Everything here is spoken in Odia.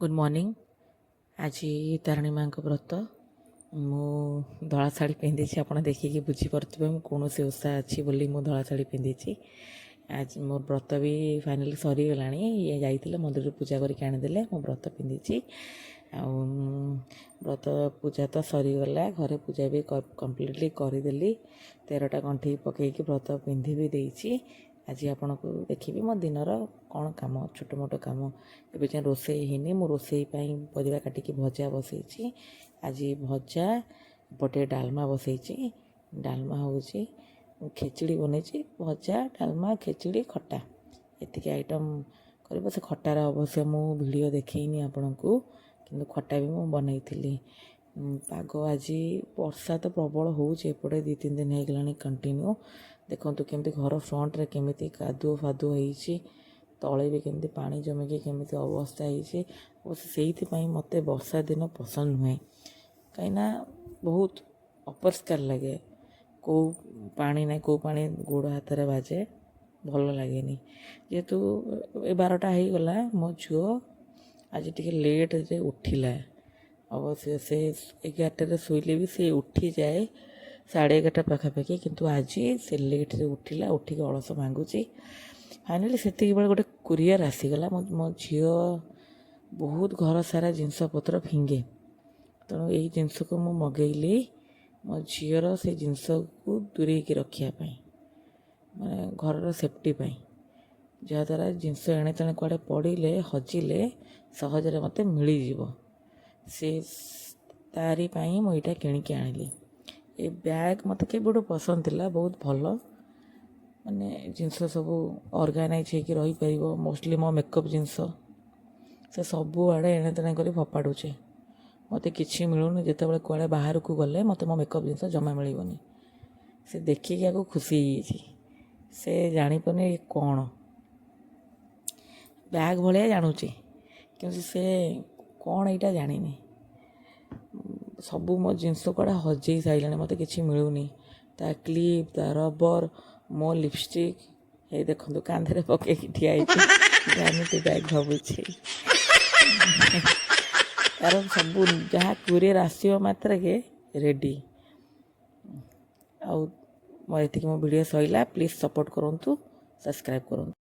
Good morning. ଆଜି ତାରିଣୀ ମାଆଙ୍କ ବ୍ରତ। ମୁଁ ଧଳା ଶାଢ଼ୀ ପିନ୍ଧିଛି। ଆପଣ ଦେଖିକି ବୁଝିପାରୁଥିବେ ମୁଁ କୌଣସି ଓଷା ଅଛି ବୋଲି ମୁଁ ଧଳା ଶାଢ଼ୀ ପିନ୍ଧିଛି। ଆଜି ମୋର ବ୍ରତ ବି ଫାଇନାଲି ସରିଗଲାଣି। ଇଏ ଯାଇଥିଲେ ମନ୍ଦିରରୁ ପୂଜା କରିକି ଆଣିଦେଲେ। ମୁଁ ବ୍ରତ ପିନ୍ଧିଛି ଆଉ ବ୍ରତ ପୂଜା ତ ସରିଗଲା। ଘରେ ପୂଜା ବି କମ୍ପ୍ଲିଟଲି କରିଦେଲି। 13ଟା ଗଣ୍ଠି ପକାଇକି ବ୍ରତ ପିନ୍ଧି ବି ଦେଇଛି। ଆଜି ଆପଣଙ୍କୁ ଦେଖିବି ମୋ ଦିନର କ'ଣ କାମ, ଛୋଟ ମୋଟ କାମ। ଏବେ ଯାଏଁ ରୋଷେଇ ହେଇନି। ମୁଁ ରୋଷେଇ ପାଇଁ ପରିବା କାଟିକି ଭଜା ବସେଇଛି। ଆଜି ଭଜା, ଏପଟେ ଡାଲମା ବସେଇଛି। ଡାଲମା ହେଉଛି, ଖେଚୁଡ଼ି ବନେଇଛି। ଭଜା, ଡାଲମା, ଖେଚୁଡ଼ି, ଖଟା, ଏତିକି ଆଇଟମ୍ କରିବ। ସେ ଖଟାର ଅବଶ୍ୟ ମୁଁ ଭିଡ଼ିଓ ଦେଖେଇନି ଆପଣଙ୍କୁ, କିନ୍ତୁ ଖଟା ବି ମୁଁ ବନେଇଥିଲି। ପାଗ ଆଜି ବର୍ଷା ତ ପ୍ରବଳ ହେଉଛି ଏପଟେ। 2-3 ଦିନ ହେଇଗଲାଣି କଣ୍ଟିନ୍ୟୁ। ଦେଖନ୍ତୁ କେମିତି ଘର ଫ୍ରଣ୍ଟରେ କେମିତି କାଦୁଅ ଫାଦୁଅ ହେଇଛି, ତଳେ ବି କେମିତି ପାଣି ଜମିକି କେମିତି ଅବସ୍ଥା ହେଇଛି। ଅବଶ୍ୟ ସେଇଥିପାଇଁ ମୋତେ ବର୍ଷା ଦିନ ପସନ୍ଦ ନୁହେଁ, କାହିଁକିନା ବହୁତ ଅପରିଷ୍କାର ଲାଗେ। କେଉଁ ପାଣି ନାହିଁ, କେଉଁ ପାଣି ଗୋଡ଼ ହାତରେ ବାଜେ, ଭଲ ଲାଗେନି। ଯେହେତୁ ଏ 12ଟା ହେଇଗଲା, ମୋ ଝିଅ ଆଜି ଟିକେ ଲେଟ୍ରେ ଉଠିଲା। ଅବଶ୍ୟ ସେ 11ଟାରେ ଶୋଇଲେ ବି ସେ ଉଠିଯାଏ 11:30 ପାଖାପାଖି, କିନ୍ତୁ ଆଜି ସେ ଲେଟ୍ରେ ଉଠିଲା। ଉଠିକି ଅଳସ ଭାଙ୍ଗୁଛି। ଫାଇନାଲି ସେତିକି ବେଳେ ଗୋଟେ କୁରିୟର୍ ଆସିଗଲା। ମୋ ଝିଅ ବହୁତ ଘର ସାରା ଜିନିଷପତ୍ର ଫିଙ୍ଗେ, ତେଣୁ ଏଇ ଜିନିଷକୁ ମୁଁ ମଗେଇଲି ମୋ ଝିଅର ସେ ଜିନିଷକୁ ଦୂରେଇକି ରଖିବା ପାଇଁ, ମାନେ ଘରର ସେଫ୍ଟି ପାଇଁ, ଯାହାଦ୍ୱାରା ଜିନିଷ ଏଣେ ତେଣେ କୁଆଡ଼େ ପଡ଼ିଲେ, ହଜିଲେ ସହଜରେ ମୋତେ ମିଳିଯିବ। ସେ ତାରି ପାଇଁ ମୁଁ ଏଇଟା କିଣିକି ଆଣିଲି। ଏ ବ୍ୟାଗ୍ ମୋତେ କେବେଠୁ ପସନ୍ଦ ଥିଲା। ବହୁତ ଭଲ, ମାନେ ଜିନିଷ ସବୁ ଅର୍ଗାନାଇଜ୍ ହେଇକି ରହିପାରିବ। ମୋଷ୍ଟଲି ମୋ ମେକଅପ୍ ଜିନିଷ ସେ ସବୁଆଡ଼େ ଏଣେ ତେଣେ କରି ଫୋପାଡ଼ୁଛି। ମୋତେ କିଛି ମିଳୁନି। ଯେତେବେଳେ କୁଆଡ଼େ ବାହାରକୁ ଗଲେ ମୋତେ ମୋ ମେକଅପ୍ ଜିନିଷ ଜମା ମିଳିବନି। ସେ ଦେଖିକି ଆକୁ ଖୁସି ହେଇଯାଇଛି। ସେ ଜାଣିପାରୁନି ଏ କ'ଣ, ବ୍ୟାଗ୍ ଭଳିଆ ଜାଣୁଛି, କିନ୍ତୁ ସେ କ'ଣ ଏଇଟା ଜାଣିନି। ସବୁ ମୋ ଜିନିଷ କୁଆଡ଼େ ହଜେଇ ସାରିଲାଣି, ମୋତେ କିଛି ମିଳୁନି। ତା କ୍ଲିପ୍, ତା ରବର, ମୋ ଲିପଷ୍ଟିକ୍। ହେଇ ଦେଖନ୍ତୁ, କାନ୍ଧରେ ପକେଇକି ଠିଆ ହେଇଛି, ଭ୍ୟାନିଟି ବ୍ୟାଗ୍ ଭାବୁଛି। ତାର ସବୁ ଯାହା କୁରିୟର୍ ଆସିବ ମାତ୍ରକେ ରେଡ଼ି। ଆଉ ମୋର ଏତିକି, ମୋ ଭିଡ଼ିଓ ସରିଲା। ପ୍ଲିଜ୍ ସପୋର୍ଟ କରନ୍ତୁ, ସବସ୍କ୍ରାଇବ୍ କରନ୍ତୁ।